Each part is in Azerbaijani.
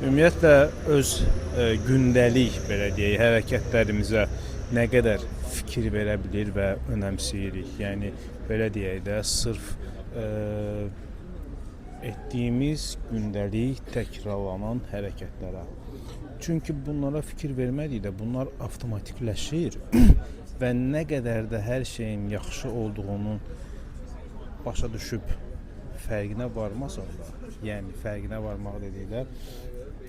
Ümumiyyətlə öz gündəlik belə deyək, hərəkətlərimizə nə qədər fikir verə bilir və önəmsəyirik. Yəni belə deyək də, sırf etdiyimiz gündəlik təkrarlanan hərəkətlərə. Çünki bunlara fikir vermədikdə bunlar avtomatikləşir və nə qədər də hər şeyin yaxşı olduğunu başa düşüb fərqinə varmasan da, yəni fərqinə varmaq dedikdə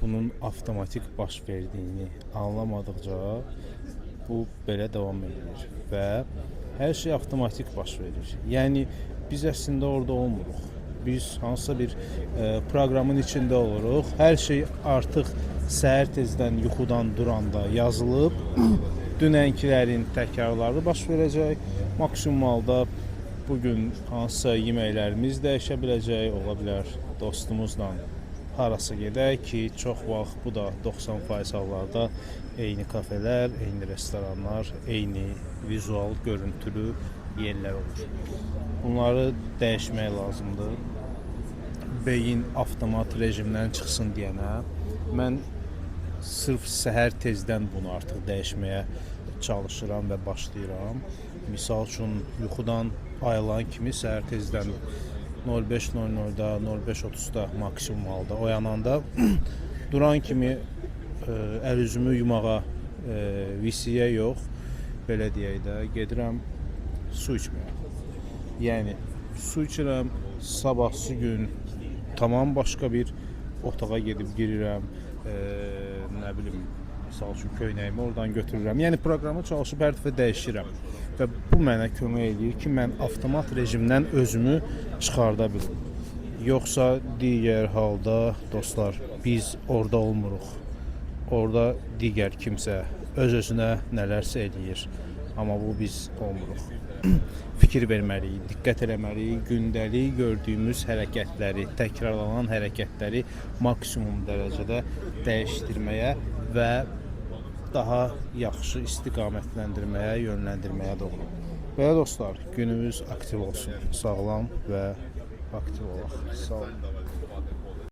bunun avtomatik baş verdiyini anlamadıqca bu belə davam edir və hər şey avtomatik baş verir. Yəni biz əslində orada olmuruq. Biz hansısa bir proqramın içində oluruq. Hər şey artıq səhər tezdən yuxudan duranda yazılıb. Dünənkilərin təkrarları baş verəcək. Maksimum halda bu gün hansısa yeməklərimiz dəyişə biləcək, ola bilər dostumuzla harasa gedək ki, çox vaxt bu da 90% hallarda eyni kafelər, eyni restoranlar, eyni vizual görüntülü yerlər olur. Bunları dəyişmək lazımdır. Beyin avtomat rejimdən çıxsın deyənə mən sırf səhər tezdən bunu artıq dəyişməyə çalışıram və başlayıram. Misal üçün yuxudan ayılan kimi səhər tezdən 05:00-da, 05:30-da maksimum halda oyananda duran kimi əl üzümü yumağa WC-yə yox, belə deyək də, gedirəm su içməyə. Yəni su içirəm, sabahsı gün tamam başqa bir otağa gedib girirəm. Nə bilim, misal üçün köynəyimi oradan götürürəm. Yəni proqramı çalışıb hər dəfə dəyişirəm və bu mənə kömək eləyir ki, mən avtomat rejimdən özümü çıxarda bilim. Yoxsa digər halda dostlar, biz orada olmuruq. Orada digər kimsə öz-özünə nələrsə eləyir. Amma bu biz olmuruq. Fikir verməliyik, diqqət eləməliyik, gündəlik gördüyümüz hərəkətləri, təkrarlanan hərəkətləri maksimum dərəcədə dəyişdirməyə və daha yaxşı istiqamətləndirməyə, yönləndirməyə doğru. Belə dostlar, günümüz aktiv olsun, sağlam və aktiv olaq. Sağ olun.